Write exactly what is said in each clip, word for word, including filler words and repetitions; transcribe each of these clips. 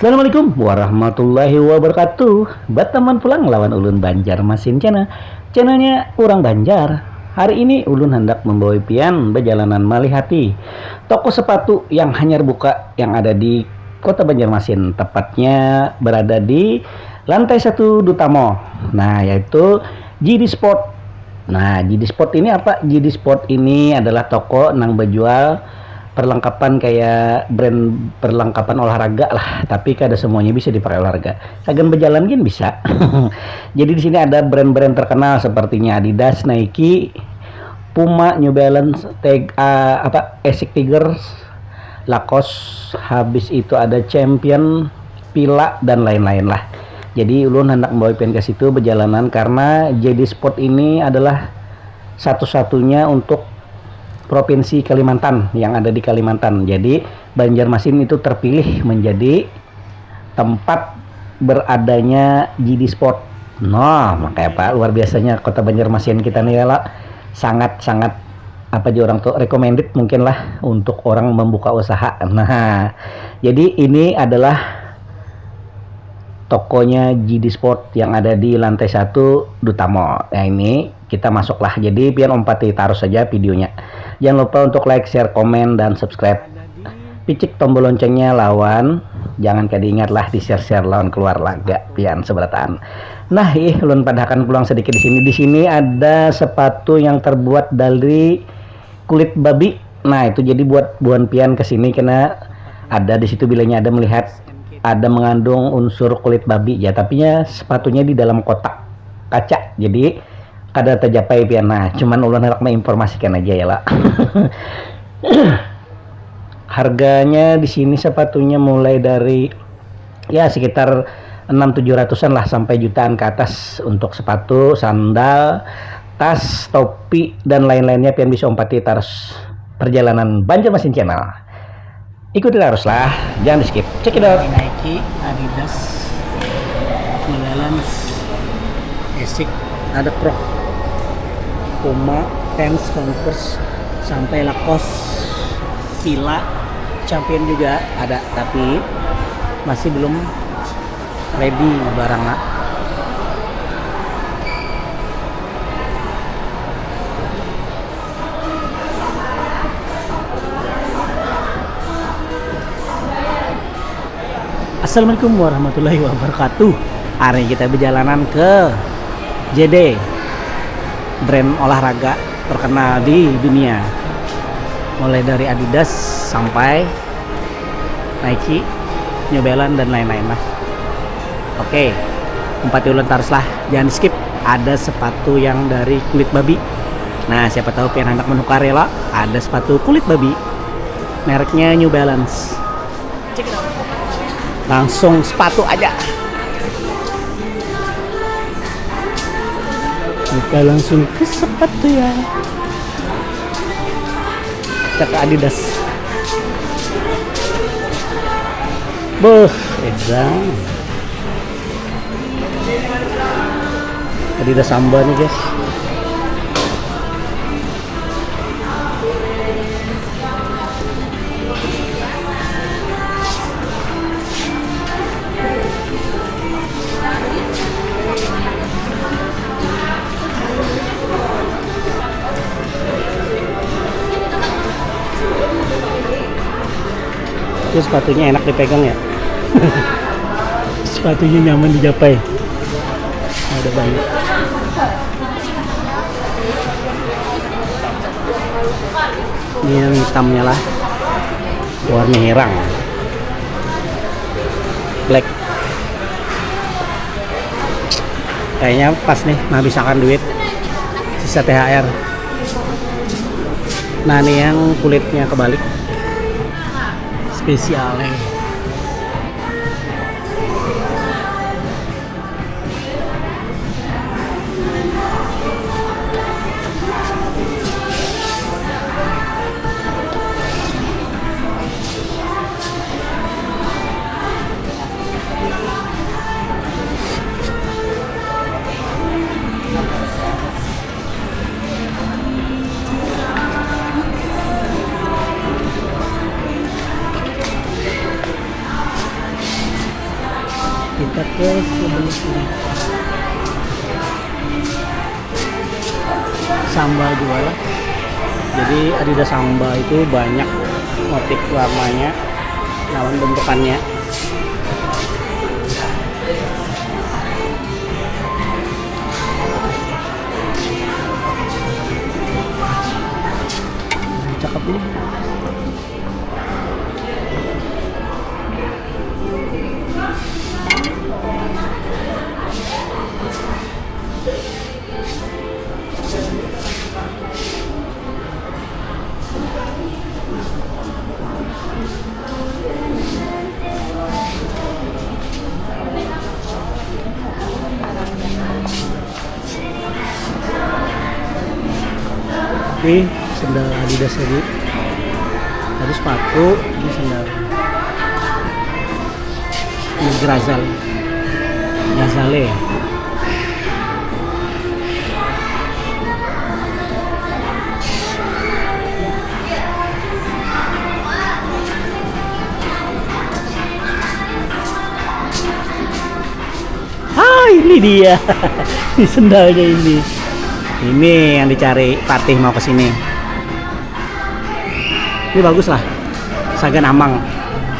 Assalamualaikum warahmatullahi wabarakatuh. Bataman pulang lawan ulun Banjarmasin Channel. Channelnya orang Banjar. Hari ini ulun hendak membawa pian bejalanan malihati toko sepatu yang hanyar buka yang ada di Kota Banjarmasin, tepatnya berada di lantai satu Duta Mall. Nah, yaitu G D Sport. Nah, G D Sport ini apa? G D Sport ini adalah toko nang bejual perlengkapan kayak brand perlengkapan olahraga lah, tapi kada semuanya bisa dipakai olahraga. Sagan bejalan gin bisa. Jadi di sini ada brand-brand terkenal sepertinya Adidas, Nike, Puma, New Balance, Teg, ah, apa, Asics Tigers, Lacoste, habis itu ada Champion, Fila, dan lain-lain lah. Jadi ulun hendak membawa pian ke situ bejalanan karena J D Sport ini adalah satu-satunya untuk provinsi Kalimantan yang ada di Kalimantan. Jadi Banjarmasin itu terpilih menjadi tempat beradanya G D Sport. Nah, makanya apa luar biasanya kota Banjarmasin kita nih ya, lah. Sangat-sangat apa aja orang tuh recommended mungkin lah untuk orang membuka usaha. Nah, jadi ini adalah tokonya G D Sport yang ada di lantai satu Duta Mall. Nah, ini kita masuklah. Jadi pian ompati terus saja videonya. Jangan lupa untuk like, share, komen, dan subscribe. Picik tombol loncengnya lawan jangan kada ingat lah di share-share lawan keluarga pian seberataan. Nah, ih, ulun padahakan pulang sedikit di sini. Di sini ada sepatu yang terbuat dari kulit babi. Nah, itu jadi buat buan pian ke sini kena ada di situ bilanya ada melihat ada mengandung unsur kulit babi ya, tapi nya sepatunya di dalam kotak kaca. Jadi kada terjapai pian. Nah, cuman ulun hendak menginformasikan aja ya lah. Harganya di sini sepatunya mulai dari ya sekitar enam tujuh ratusan lah sampai jutaan ke atas untuk sepatu, sandal, tas, topi, dan lain-lainnya pian bisa umpati terus perjalanan Banjarmasin Channel. Ikuti terus lah, jangan di skip. Check it out. Nike, Adidas, New Balance, Asics, ada Crocs, Puma, Vans, Converse, sampai Lacoste, Fila, Champion juga ada, tapi masih belum ready barangnya. Assalamualaikum warahmatullahi wabarakatuh. Hari kita berjalanan ke J D, brand olahraga terkenal di dunia. Mulai dari Adidas sampai Nike, New Balance, dan lain-lain lah. Oke, umpati ulun terus lah, jangan skip. Ada sepatu yang dari kulit babi. Nah, siapa tahu pian hendak menukar ya lah. Ada sepatu kulit babi, mereknya New Balance. Langsung sepatu aja. Kita langsung ke sepatu ya. Kita ke Adidas. Beuh, edan. Adidas Samba nih, guys. Itu sepatunya enak dipegang ya. Sepatunya nyaman dijapai. Ada banyak. Ini yang hitamnya lah. Warna hirang. Black. Kayaknya pas nih menghabiskan duit. Sisa T H R. Nah, ini yang kulitnya kebalik. Spesialnya. Kita ke sebelah sini. Samba juga lah. Jadi Adidas Samba itu banyak motif warnanya lawan bentukannya. Cakep nih. Ini sendal Adidas lagi. Tadi sepatu, ini sendal. Ini Grazal. Gazale ya. Ah, ini dia. Ini sendalnya ini. Ini yang dicari Patih mau ke sini. Ini bagus lah. Sagan Amang.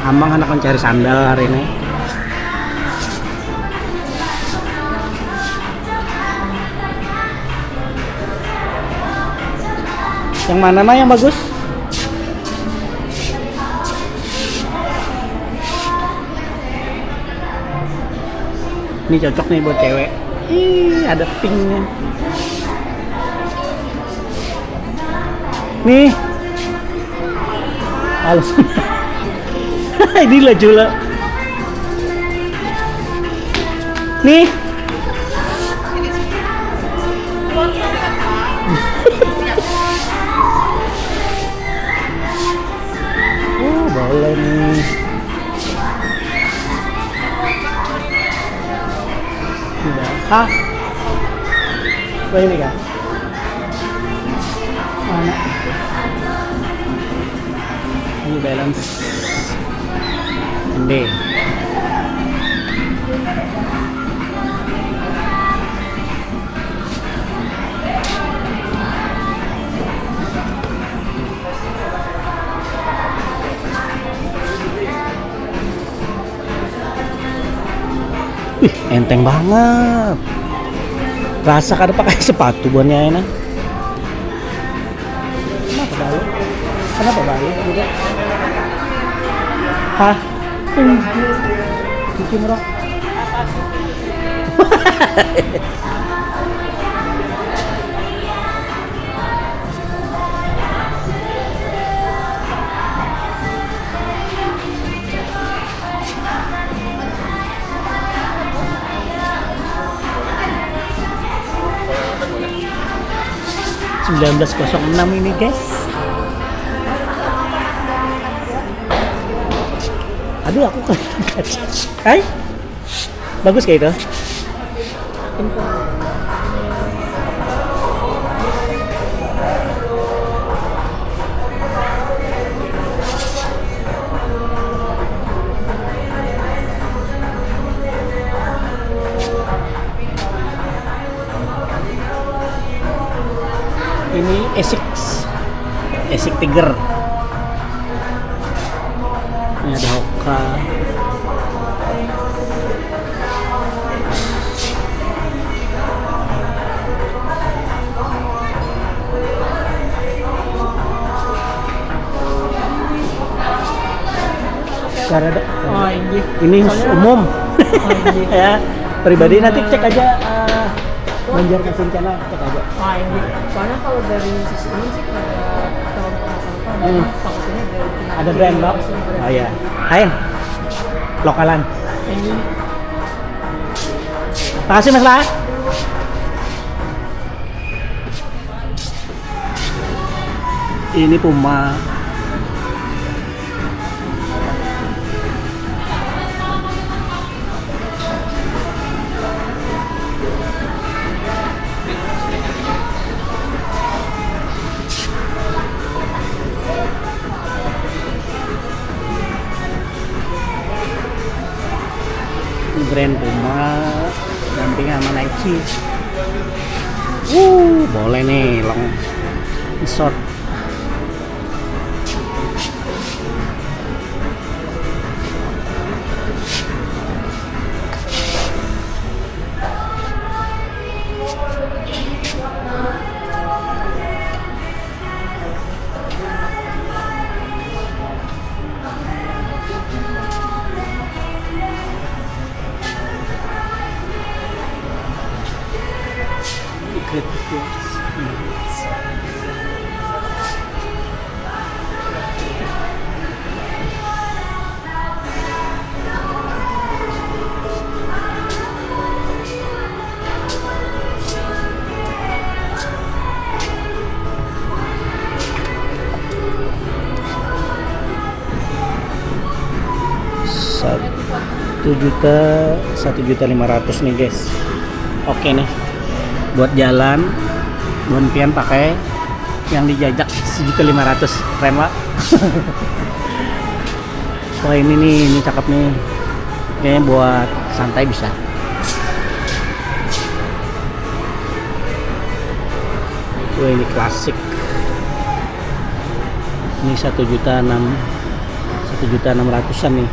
Amang hendak mencari sandal hari ini. Yang mana mah yang bagus? Ini cocok nih buat cewek. Ih, ada pinknya. Nih. Halus. Ini lah Jula. Nih. Oh, boleh nih. Iya. Hah? Oh, ini kah? Mana? Ini balance. Ini. Ih, enteng banget. Rasa kada pakai sepatu buhannya enak. Kenapa balik? Kenapa balik juga? Hah? Cuci murah. Sembilan belas kosong enam ini, guys. Aduh, aku kelihatan. Hai? Bagus kayak itu. Ini Asics. Asics Tiger. Ini ada Hoka. Karena ada. Oh, inggih. Ini khusus umum. Oh, inggih. Ya, pribadi nanti cek aja, eh, Banjar Kasih Channel, cek aja. Ah, inggih. Soalnya kalau dari sisi ini sih, kayak, kalau nggak salah, Hmm. Takutnya dari Ada brand, Bang? Ada brand. Oh, iya. Lain. Lokalan. Ini. Makasih, Mas, lah. Ini Puma. Brand Puma dampingan sama Nike. Uh, boleh nih, long short. Satu juta, satu juta lima ratus nih, guys. Oke nih, buat jalan, buat pian pakai yang dijajak sejuta lima ratus, keren, Pak. Wah, ini nih, ini cakep nih. Kayaknya buat santai bisa. Wah, ini klasik. Ini satu juta enam, satu juta enam ratusan nih.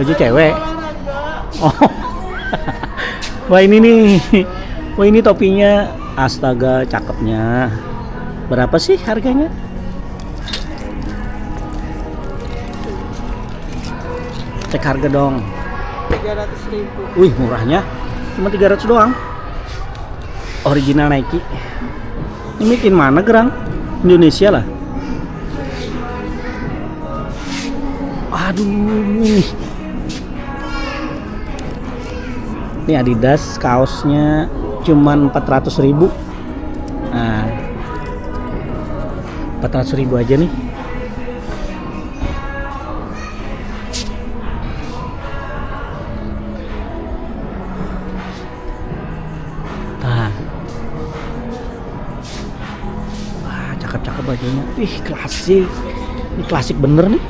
Baju cewek. Oh. Wah, ini nih. Wah, ini topinya, astaga, cakepnya. Berapa sih harganya? Cek harga dong. Tiga ratus ribu. Wih, murahnya. Cuma tiga ratus doang. Original Nike. Ini made in mana, gerang? Indonesia lah. Aduh, ini. Ini Adidas, kaosnya cuman empat ratus ribu. Nah, empat ratus ribu aja nih. Nah. Wah, cakep-cakep bajunya. Ih, klasik. Ini klasik bener nih.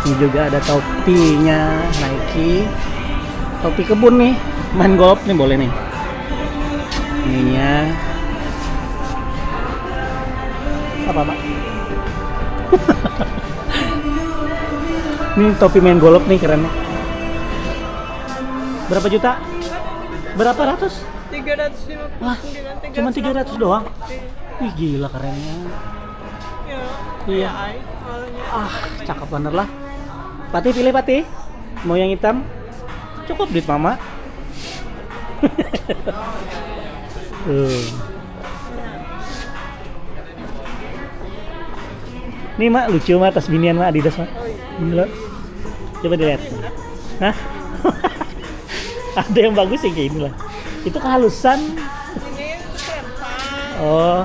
Ini juga ada topinya Nike. Topi kebun nih. Main golf nih boleh nih. Ininya apa, Pak? Ini topi main golf nih, keren nih. Berapa juta? Berapa ratus? Tiga ratus lima puluh sembilan. Wah, cuma tiga ratus doang? Iya. Wih, gila kerennya. Ya, iya. Kayak ai, soalnya. Ah, cakep bener lah. Patih, pilih, Patih. Mau yang hitam? Cukup duit mama. Tuh. Nih, Mak, lucu, Mak, tas binian, Mak, Adidas, Mak. Oh, iya. Ini loh. Coba dilihat. Hah? Ada yang bagus yang kayak inilah. Itu kehalusan. Ini sampah. Oh,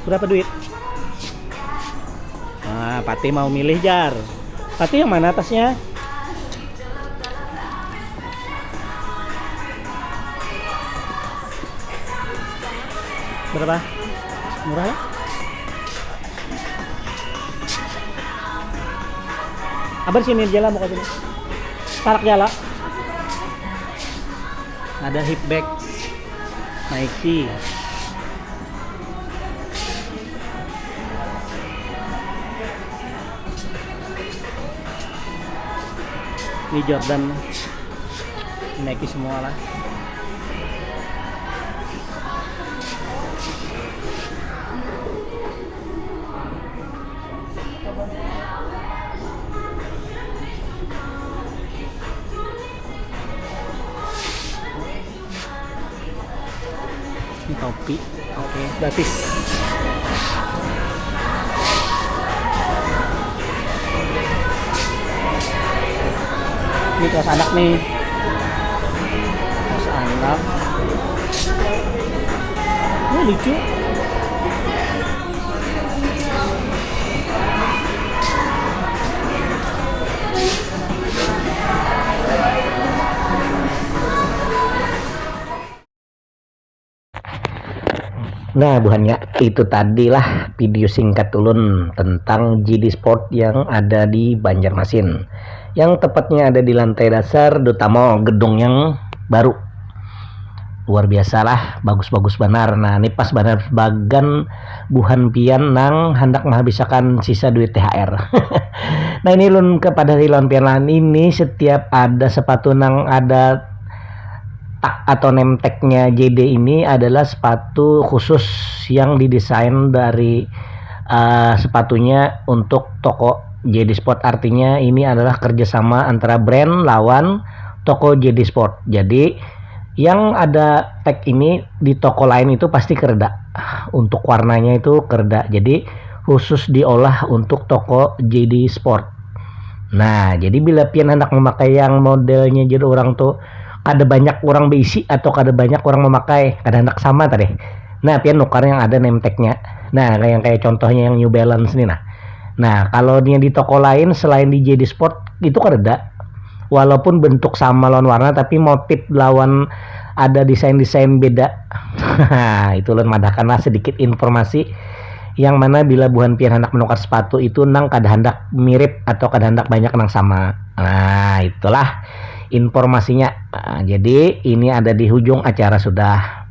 berapa duit? Nah, Patih mau milih, jar. Patih yang mana tasnya? Berapa? Murah ya? Abar sini aja lah, mau ke sini. Parak jala. Ada hip bag Nike. Ini Jordan, Nike semua lah. Ini topi. Oke, batis. Ini kaos anak nih. Kaos anak. Ini lucu. Nah, buhannya itu tadilah video singkat ulun tentang J D Sport yang ada di Banjarmasin. Yang tepatnya ada di lantai dasar Duta Mall, gedung yang baru. Luar biasa lah, bagus-bagus banar. Nah, ini pas banar bagan buhan pian nang handak menghabisakan sisa duit T H R. Nah, ini ulun kepada lawan pian lah. Ini setiap ada sepatu nang ada tak atau name tag-nya J D ini adalah sepatu khusus yang didesain dari, eh, sepatunya untuk toko J D Sport. Artinya ini adalah kerjasama antara brand lawan toko J D Sport. Jadi yang ada tag ini di toko lain itu pasti kereda. Untuk warnanya itu kereda. Jadi khusus diolah untuk toko J D Sport. Nah, jadi bila pian hendak memakai yang modelnya jadi orang tuh kada banyak orang beisi atau kada banyak orang memakai, kada hendak sama tadi. Nah, pian nukar yang ada name tag-nya. Nah, kayak, yang kayak contohnya yang New Balance nih, nah. Nah, kalau dia di toko lain selain di J D Sport itu kada ada. Walaupun bentuk sama lawan warna tapi motif lawan ada desain-desain beda. Itu ulun madahkanlah sedikit informasi yang mana bila buhan pian hendak menukar sepatu itu nang kada hendak mirip atau kada hendak banyak nang sama. Nah, itulah informasinya. Nah, jadi ini ada di hujung acara sudah.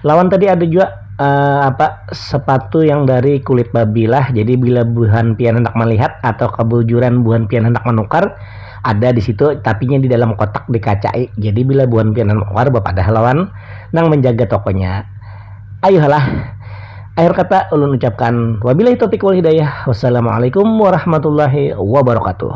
Lawan tadi ada juga, eh, apa, sepatu yang dari kulit babi lah. Jadi bila buhan pian hendak melihat atau kebujuran buhan pian hendak menukar, ada di situ, tapinya di dalam kotak dikacai. Jadi bila buhan pian hendak menukar, bapadah lawan nang menjaga tokonya. Ayuhalah. Akhir kata ulun ucapkan wabillahi taufiq wal hidayah. Wassalamualaikum warahmatullahi wabarakatuh.